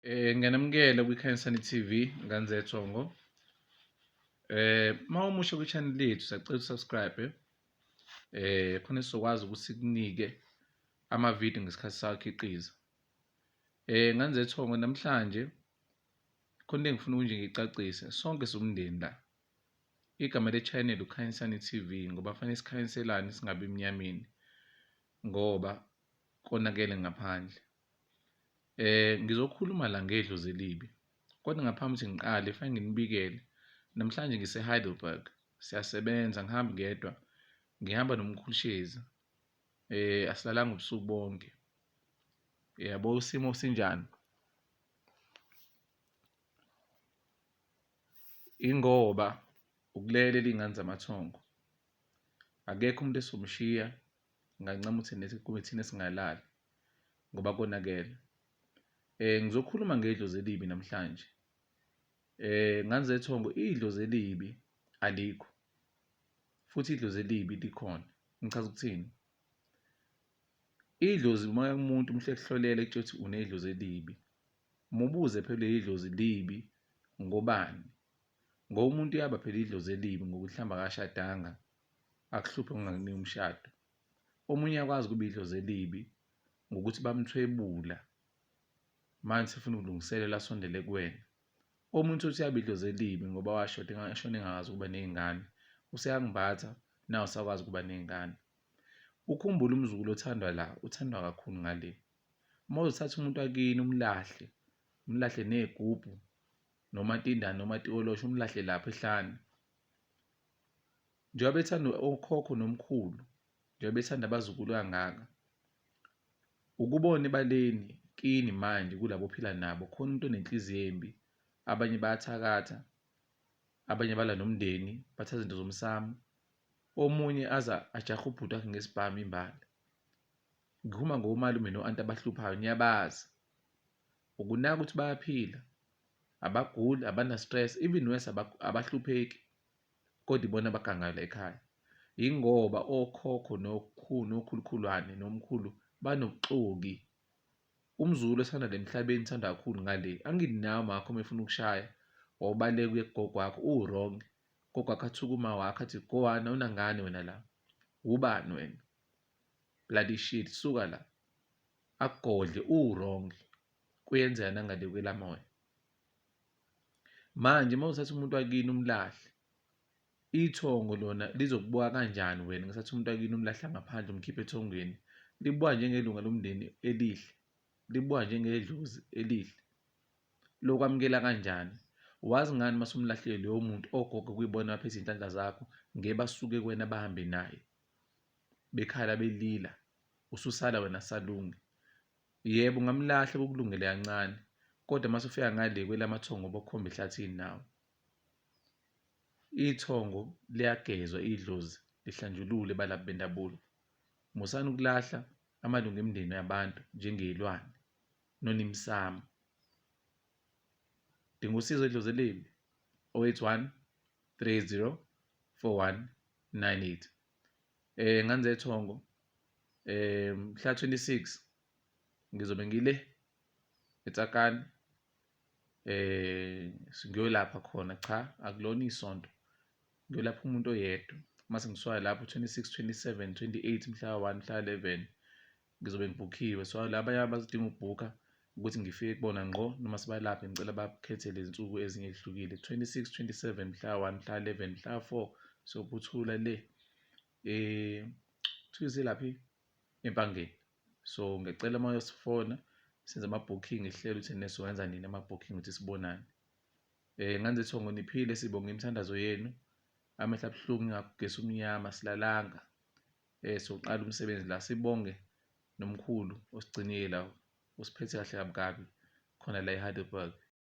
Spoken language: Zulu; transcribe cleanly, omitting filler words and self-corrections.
Ngiyanamukela kwi-Khanyisani TV ngane zethongo. Uma umusha kwi-channel yethu siyacela usubscribe khona sizokwazi ukuthi sikunike ama-video ngesikhathi sawakhiqiza. Ngane zethongo namhlanje khona into engifuna nje ngiyicacise, sonke siwumndeni la. Igama le-channel uKhanyisani TV ngoba fanele sikhanyiselane singabi emnyameni ngoba konakele ngaphandle. Ngizokhuluma la ngedlozi elibi kodwa ngaphambi ukuthi ngiqale fanele nginibikele namhlanje ngise-Heidelberg siyasebenza ngihambi ngedwa ngihamba nomkhulu Shezi asilalanga ubusuku bonke yabo isimo sinjani ingoba ukulekelela iy'ngane zamathongo akekho umuntu esizomshiya ngancama ukuthi nethi kube thina singalali ngoba konakele. Ngizokhuluma ngedlozi elibi namhlanje. Ngane zethongo idlozi elibi alikho futhi idlozi elibi likhona. Ngichaza ukuthini? Idlozi uma umuntu mhle kuhlolela ekutshela ukuthi unedlozi elibi, mubuze phela idlozi libi ngobani? Ngoba umuntu uyaba phela idlozi elibi ngokuthi mhlawumbe akashadanga akuhluphe ngongakuniki umshado. Omunye uyakwazi ukuba idlozi elibi ngokuthi bamthwebula manje sefuna ukulungiselela asondele kuwena. Omunye uthi uyaba idlozi elibi ngoba washoda eshona engakazi ukuba ney'ngane, useyangimbatha nawe usakwazi ukuba ney'ngane. Ukhumbule umzukulu othandwa la, uthandwa kakhulu ngale. Uma uzothatha umuntu wakini umlahle, umlahle ney'gubhu nomatindane nomatikoloshe umlahle lapha ehlane. Njengoba bethanda okhokho nomkhulu, njengoba bethanda abazukulu kangaka, ukubona ebaleni kini manje kulabo ophila nabo khona umuntu onenhliziyo embi, abanye bayathakatha, abanye balwa nomndeni, bathatha izinto zomsamo, omunye aze ajahe ubhuti wakhe ngesibhamu imbala. Ngikhuluma ngomalume no-anti abahluphayo, niyabazi. Ukunaka ukuthi bayaphila, abaguli, abana-stress, even worse abahlupheki. Kodwa ibona abagangayo la ekhaya. Yingoba okhokho nokhulu nokhulukhulwane nomkhulu banobuxoki. Umzukulu osanda la emhlabeni uthanda kakhulu ngale. Angithi nawe makho uma efuna ukushaya wawubaleka uye kugogo wakho uwrong. Gogo wakho athuke uma wakho athi gowana unangane wena la. Wubani wena? Bloody shit suka la. Akugodle uwrong. Kuyenzeka nangale kwelamoya. Manje uma uthatha umuntu wakini umlahle, ithongo lona lizokubuka kanjani wena ngesikhathi umuntu wakini umlahla ngaphandle umkhipha ethongweni? Libuka njengelunga lomndeni elihle, libuka njengedlozi elihle. Lokwamukela kanjani? Wazi ngani uma usumlahlile loyo muntu ogogo kuyibona abaphethe iy'nhlanhla zakho ngeke basuke kuwena bahambe naye bekhala belila ususala wena salunge. Yebo ungamlahla kukulungele kancane kodwa uma usufika ngale kwelamathongo bokhomba ehlathini nawe. Ithongo liyagezwa idlozi lihlanjulule balaphi bendabulo. Musani ukulahla amalungu emindeni yabantu njengezilwane nonimsamo. Dinga usizo idlozi elibi 081 380 4198. Ngane zethongo mhla 26 ngizobe ngile eTsakane ngiyolapha khona cha akulona isonto ngiyolapha umuntu oyedwa mase ngisuka lapho 26 27 28 mhla 1 mhla 11 ngizobe ngibhukhiwe so laba abazidinga ukubhukha ukuthi ngifike kubona ngqo noma sibalaphe ngicela bakhethele izinsuku ezinye ezihlukile 26 27 mhla 1 mhla 11 mhla 4 siyophuthula le kuthiwa iselaphi eMpangeni so ngiyacela uma uyosifona senze ama-booking sihlele ukuthi nesowenza nini ama-booking ukuthi sibonane. Ngane zethongo niphile sibonga imithandazo yenu amehlo abuhlungu ingakugesi umnyama silalanga soqala umsebenzi la sibonge nomkhulu osigcinile la usiphethe kahle kabi kabi khona la eHeidelberg.